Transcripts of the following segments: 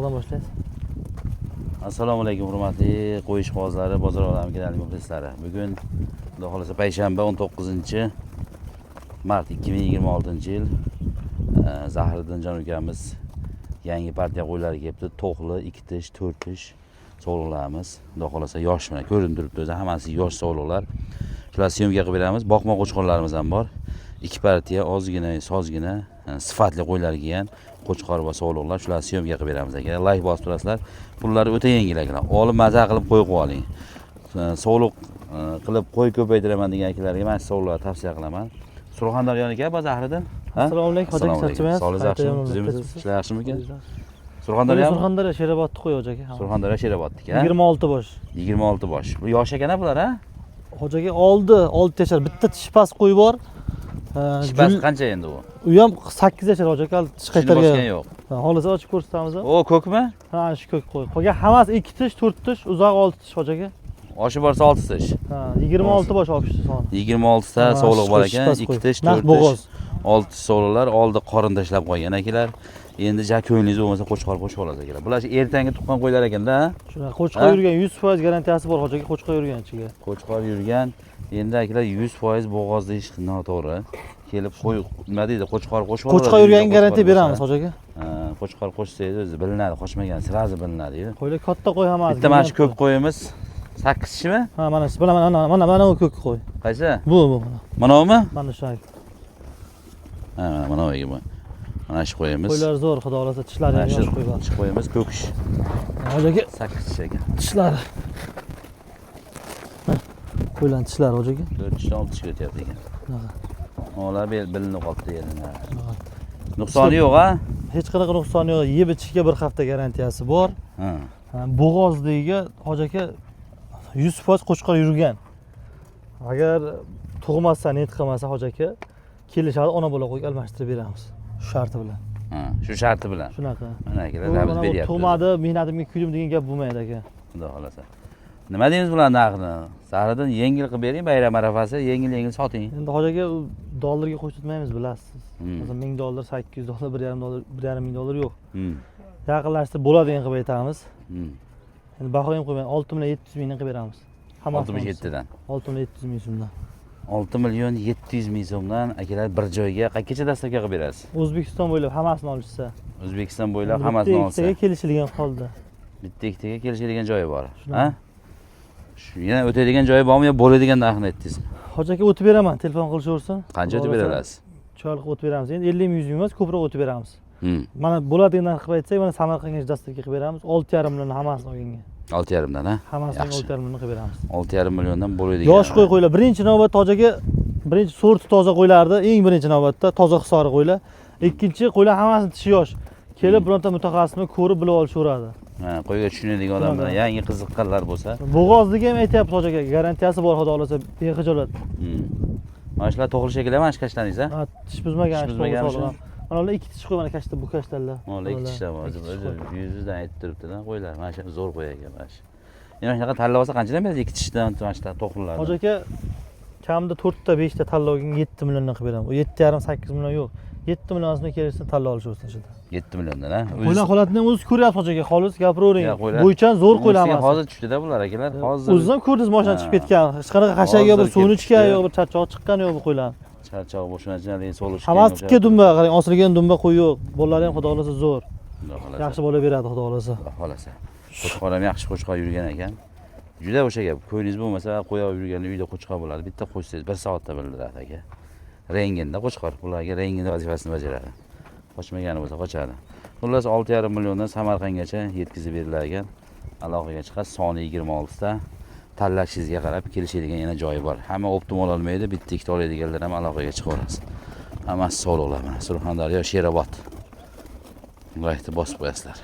Qayerdan boshlaysiz? Assalomu alaykum, hurmatli qo'y ishqibozlari, bozor olami kanali muxlislari. Bugun, Xudo xohlasa, payshanba, 19 mart 2026-yil. Zahiriddinjon ukamiz yangi partiya qo'ylari kelibdi. To'qli, ikki tish, to'rt tish sovliqlarimiz. Xudo xohlasa, yosh, mana ko'rinib turibdi o'zi, hammasi yosh sovliqlar. Shular съёмка qilib beramiz. Boqma qo'chqorlarimiz ham bor. Ikki partiya ozgina, sozgina, sifatli qo'ylar kelgan, qo'chqor va sovliqlar. Shularni съёмка qilib beramiz, aka. Layk bosib turasizlar. Pullari o'ta yengil, akalar. Olib maza qilib qo'y qo'yib oling. Sovliq qilib qo'y ko'paytiraman degan akalarga mana shu sovliqlarni tavsiya qilaman. Surxondaryoniki bu Zahiriddin? Ha? Assalomu alaykum, hoji aka, Assalomu alaykum. Charchamayapsiz? Sog'ligingiz yaxshimi? Qayta Tuzukmisiz? Ishlar yaxshimikan? Surxondaryo, Surxondaryomi? Surxondaryo Sherobodni qo'y, hoji aka. Surxondaryo Sherobodniki, ha? 26 bosh. 26 bosh. Bu yosh ekan bular, ha? Hoji aka, oldi 6 yashar. Bitta tishi past qo'y bor. Tishpasi qancha endi u? U ham 8 yashar, hoji aka, hali tish Tishini qaytargan. bosgan yo'q. Ha, xohlasa ochib ko'rsatamiz. O, ko'kmi? Ha, shu ko'k qo'y. Qolgan hammasi 2 tish, 4 tish, uzoq 6 tish, hoji aka. Oshib borsa 6 tish. Ha, 26 bosh olishdi soni. 26 ta Ha, sovliq bor shu ekan, tishpaz 2 qo'y. tish, Naq 4 tish. bo'g'oz. 6 tish sovliqlar oldi qorin tashlab qo'ygan akalar. Endi ja ko'nglingiz bo'lmasa, qo'chqor qo'shib olasiz, akalar. Bular ertangi tuqqan qo'ylar ekanda, ha? Shunaqa qo'chqor Ha? yurgan, 100% garantiyasi bor, hoji aka, qo'chqor yurgan ichiga. Qo'chqor yurgan. Endi, akalar, 100% bo'g'oz deyish noto'g'ri. Kelib qo'y nima deydi, qo'chqor qo'shib oladi. Qo'chqor yurgan garantiya beramiz, hoji aka. Ha, qo'chqor qo'shsangiz o'zi bilinadi, qo'shmagan сразу bilinadi-yu. Qo'ylar katta qo'y hammasi. Bitta mana shu ko'k qo'yimiz 8 tishmi? Ha, mana shu, mana mana mana mana u ko'k qo'y. Qaysi? Bu mana. Manavimi? Mana shu. Ha, mana bu. Mana shu qo'yimiz. Qo'ylar zo'r, xudo xohlasa, tishlari Mana ham shu yosh qo'y bor. shu qo'yimiz ko'kish. Hoji aka, 8 tish ekan. tishlari. Qo'ylarning tishlari, hoji aka. 4 tishdan 6 tishga o'tyapti ekan. Shunaqa. Ular bilinib qolibdi yerida. Shunaqa. Nuqsoni yo'q, ha? Hech qanaqa nuqsoni yo'q. Yeb ichishga bir hafta garantiyasi bor. Ha. Ha, bo'g'ozligiga, hoji aka, 100% qo'chqor yurgan. Agar tug'masa, net qilmasa, hoji aka, kelishadi, ona bola qo'yga almashtirib beramiz. Shu sharti bilan. Ha, shu sharti bilan. Shunaqa. Mana, akalar, Bu labız mana bu beryapti. tug'madi, mehnatimga kuydim degan gap bo'lmaydi, aka. Xudo xohlasa. Nima deymiz bular narxini? Zahiriddin, yengil qilib bering, bayram arafasi, yengil yengil soting. Endi, hoji aka, u dollarga qo'shib bilasiz. Masalan, 1000 dollar, 800 dollar, 1,5 dollar, 1,5 ming dollar yo'q. Yaqinlashtirib bo'ladigan qilib aytamiz. Endi baho ham qo'ymayman. 6 million 700 mingdan qilib beramiz. Hammasini. 67 dan. 6 million 700 ming so'mdan. 6 million 700 ming so'mdan, akalar, bir joyga qayergacha доставка qilib berasiz? O'zbekiston bo'ylab hammasini olishsa. O'zbekiston bo'ylab Endi hammasini bitta olsa. ikkitaga kelishilgan holda. Bitta ikkitaga kelishadigan joyi bor. Shunaqa. Ha? Shu yana o'tadigan joyi bormi yo bo'ladigan narxini aytdingiz? Hoji aka, o'tib beraman, telefon qilishaversin. Qancha o'tib Xudo bera xohlasa, olasiz? chiroyli qilib o'tib beramiz. Endi 50 ming, 100 ming emas, ko'proq o'tib beramiz. Mana bo'ladigan narx qilib aytsak, mana Samarqandga доставка qilib beramiz. 6,5 million hammasini olganga. 6,5 dan, ha? Hammasini Yaxshi. 6,5 million qilib beramiz. 6,5 milliondan bo'ladigan. Yosh qo'y qo'ylar. Birinchi navbatda, hoji aka, birinchi sorti toza qo'ylardi. Eng birinchi navbatda toza hisori qo'ylar. Ikkinchi, qo'ylar hammasini tishi yosh. Kelib bironta mutaxassisni ko'rib bilib olishaveradi. Ha, qo'yga tushunadigan odam bilan Shunaqa. yangi qiziqqanlar bo'lsa. Bo'g'ozniki ham aytyapti, hoji aka, garantiyasi bor, xudo xohlasa, bexijolat. Mana shular to'g'ri shekilli, mana shu kashtaningiz, ha? Ha, tish buzmagan, Tish shu buzmagan to'g'ri shu? sog'lom. Mana ular ikki tish qo'y, mana kashta, bu kashtalar. Mana ikki tishlar bor. Ikki tish qo'y. Yuzidan aytib turibdi-da, qo'ylar. Mana shu zo'r qo'y ekan mana shu. Endi shunaqa tanlab olsa qanchadan berasiz ikki tishdan mana shu to'qlilardan? Hoji aka, kamida 4 ta, 5 ta tanlab olganga 7 milliondan qilib beraman. U 7,5, 8 million yo'q. 7 millionini kelishsin, tanlab olishaversin ichida. 7 milliondan, ha? Qo'ylar holatini ham o'zi ko'ryapsiz, hoji aka, xolis gapiravering. Ya, qo'ylar. Bo'ychan zo'r qo'ylar Unisiga hammasi. Hozir tushdida bular, akalar. Hozir. O'ziz ham ko'rdingiz, mashina chiqib ketgan. Hech qanaqa xashak yo'q, bir Hozir suvini kelib ichgan tushdi. yo'q, bir charchoq chiqqani yo'q bu qo'ylar. Charchoq bo'shuncha solish. Hammasi tikka dumba, qarang, osilgan dumba qo'y yo'q. Bolalari ham, xudo xohlasa, zo'r. Xudo xohlasa. Yaxshi bola beradi, xudo xohlasa. Xudo xohlasa. Qo'chqor ham yaxshi qo'chqor yurgan ekan. Juda o'sha gap. Ko'nglingiz bo'lmasa, qo'ya yurganda uyda qo'chqor bo'ladi. Bitta qo'shsangiz bir soatda bildiradi, aka. Rentgenda qo'chqor. Bularga rentgen vazifasini bajaradi. Qochmagani bo'lsa qochadi. Xullas, 6,5 milliondan Samarqandgacha yetkazib berilar ekan. Aloqaga chiqasiz, soni 26 ta. Tanlashingizga qarab kelishadigan yana joyi bor. Hamma оптом ololmaydi, bitta ikkita oladiganlar ham aloqaga chiqaverasiz. Hammasi sog'liqlar mana Surxondaryo Sherobod. Laykni bosib qo'yasizlar.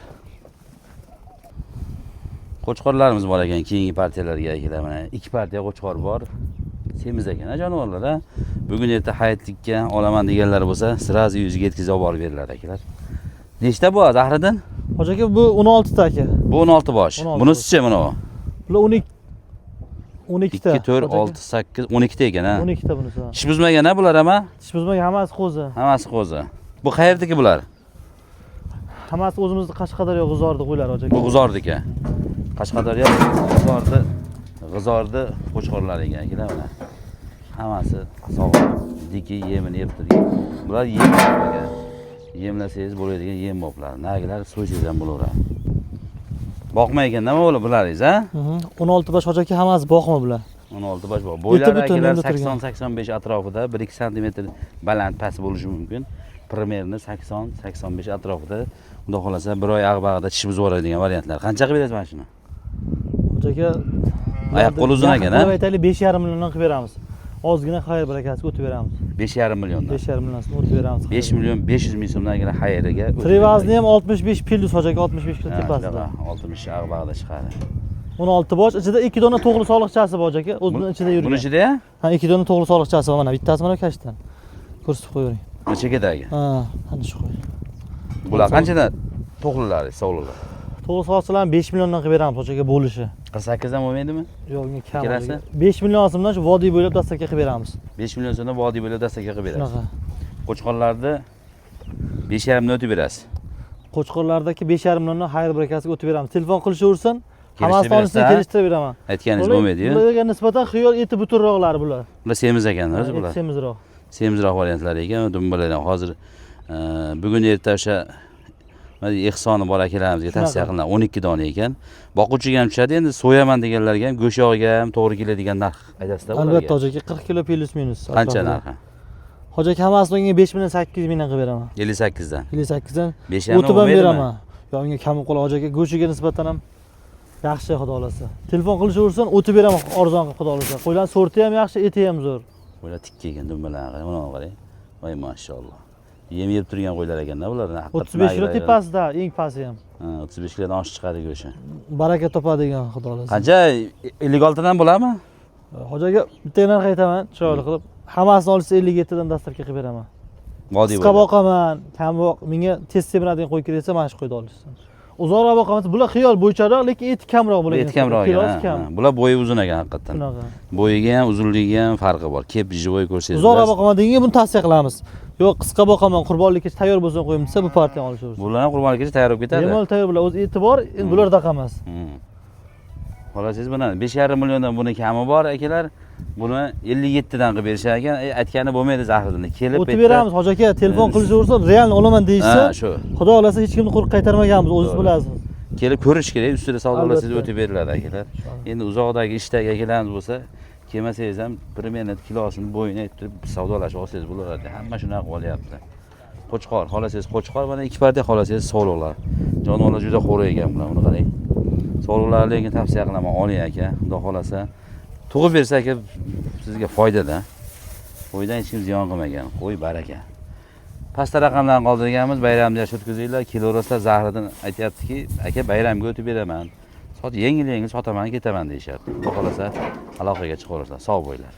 Qo'chqorlarimiz bor ekan keyingi partiyalarga, akalar, mana ikki partiya qo'chqor bor. Semiz ekan, ha, jonivorlar, ha. Bugun erta hayitlikka olaman deganlar bo'lsa, сразу yuziga yetkazib olib borib beriladi, akalar. Nechta bu, Zahriddin? Hoji aka, bu 16 ta, aka. Bu 16 bosh. 16 Bunisichi mana bu? Bular 12, 12 ta. 2, 4, 6, 8, 12 ta ekan, ha. 12 ta bunisi. Tish buzmagan, ha, bular ham, ha? Tish buzmagan, hammasi qo'zi. Hammasi qo'zi. Bu qayerdiki bular? Hammasi o'zimizni Qashqadaryo G'uzorni qo'ylari hoji Bu aka. G'uzorniki. Qashqadaryo G'uzorni qo'chqorlari ekan akalar mana. Hammasi sog'lom, diki yemini yeb turgan. Bular yem aka. Yemlasangiz bo'ladigan yem boplar. Narigilar so'ysangiz ham bo'laveradi. Boqma ekan, nima bo'ladi bularingiz, ha? 16 bosh hoji aka, hammasi boqma bular. 16 bosh bor. Bo'ylari butun akalar endi turgan. 80-85 atrofida, 1-2 santimetr baland past bo'lishi mumkin. Примерно 80-85 atrofida. Xudo xolasa bir oy ag'bag'ida tish buzib yuboradigan variantlar. Qancha qilib berasiz mana shuni? Hoji aka, Oyoq qo'li uzun ekan, ha? Qilib aytaylik, 5,5 milliondan qilib beramiz. Ozgina xayr barakasiga o'tib beramiz. 5,5 milliondan. 5,5 milliondan o'tib beramiz. 5 million 500 ming so'mdan akalar xayriga. Trevazni ham 65 plus hoji aka, 65 kilo tepasida. 60 ag'bag'ida chiqadi. 16 bosh, ichida 2 dona to'g'ri soliqchasi bor hoji aka, o'zini ichida yurgan. Buni ichida ya? Ha, 2 dona to'g'ri soliqchasi bor mana, bittasi mana kashtan. Ko'rsatib qo'yavering. Bu chekadagi. Ha, ana shu qo'y. Bular qanchadan to'g'rilari, sovlilar? To'g'ri soliqchilarni 5 milliondan qilib beramiz hoji aka bo'lishi. 48 dan bo'lmaydimi? Yo'q, unga kam. Ikkalasi? 5 million so'mdan shu vodiy bo'ylab dastavka qilib beramiz. 5 million so'mdan vodiy bo'ylab dastavka qilib berasiz. Shunaqa. Qo'chqorlarni 5,5 dan o'tib berasiz. Qo'chqorlardagi 5,5 milliondan xayr barakasiga o'tib beramiz. Telefon qilishaversin, hammasini berasiz, olishni ha? kelishtirib beraman. Aytganingiz bo'lmaydi-yu. Bularga nisbatan xiyol eti butunroqlari bular. Bular semiz ekan, o'zi Eti bular. semizroq. Semizroq variantlari ekan, dumbalar ham hozir bugun erta o'sha ehsoni bor akalarimizga tavsiya qilinadi. 12 dona ekan. Boquvchiga ham tushadi, endi so'yaman deganlarga ham, go'sht yog'iga ham to'g'ri keladigan narx aytasizda ularga. Albatta hoji aka, 40 kilo plus minus. Qancha narxi? Hoji aka, hammasini unga 5 million 800 mingdan qilib beraman. 58 dan. 58 dan 5,5 o'tib ham beraman. Yo, unga kam bo'lib qoladi hoji aka, go'shiga nisbatan ham yaxshi xudo xolasa. Telefon qilishaversin, o'tib beraman arzon qilib xudo xolasa. Qo'ylar sorti ham yaxshi, eti ham zo'r. Qo'ylar tikka ekan, dumbalarni qarang, mana qarang. Voy mashalloh. Yem yeb turgan qo'ylar ekanda bular. 35 kilo tepasida, eng pasti ham. Ha, 35 kilodan oshiq chiqadi go'shi. Baraka topadigan xudo xolasa. Qancha? 56 dan bo'ladimi? Hoji aka, bitta narx aytaman, chiroyli qilib. Hammasini olsa 57 dan dastavka qilib beraman. Vodiy Qisqa boqaman, kam boq, menga tez semiradigan qo'y kerak desa, mana shu qo'yni olishsin. Uzoqroq boqaman, bular xiyol bo'yicharoq, lekin eti kamroq bo'ladi. Eti kamroq Kilosi ekan. kam. Bular bo'yi uzun ekan haqiqatdan. Shunaqa. Bo'yiga ham, uzunligiga ham farqi bor. Kep живой ko'rsangiz. Uzoqroq boqaman deganga buni tavsiya qilamiz. Yo'q, qisqa boqaman, qurbonlikka tayyor bo'lsin qo'yim desa, bu partiyani olishaversin. Bular ham qurbonlikka tayyor bo'lib ketadi. Bemalol tayyor bo'ladi. O'zi eti bor, endi bulardaqa emas. Xohlasangiz buni 5,5 milliondan buni kami bor akalar. Buni 57 dan qilib berishar ekan. Aytgani bo'lmaydi Zahriddinni. Kelib O'tib beramiz hoji aka, telefon qilishaversin, real olaman deyishsa, Ha, shu. Xudo xolasa hech kimni quruq qaytarmaganmiz, o'zingiz bilasiz. Kelib ko'rish kerak, ustida savdolasangiz Albatta. o'tib beriladi akalar. Endi uzoqdagi ishdagi akalarimiz bo'lsa, kelmasangiz ham примерно kilosini bo'yini aytib turib savdolashib olsangiz bo'laveradi. Hamma shunaqa olyapti. Qo'chqor, xohlasangiz qo'chqor, mana ikki partiya xohlasangiz sovliqlar. Jonivorlar juda xo'ra ekan bular, buni qarang. Sovliqlarni lekin tavsiya qilaman, oling aka, xudo xolasa. Tug'ib bersa aka sizga foydada. Qo'ydan hech kim ziyon qilmagan, qo'y baraka. Pastda raqamlarni qoldirganmiz, bayramni yaxshi o'tkazinglar. Kelaverasizlar, Zahriddin aytyaptiki, aka bayramga o'tib beraman. Sot yengil-yengil sotaman, ketaman deyishyapti. Xudo xolasa aloqaga chiqaverasizlar. Sog' bo'linglar.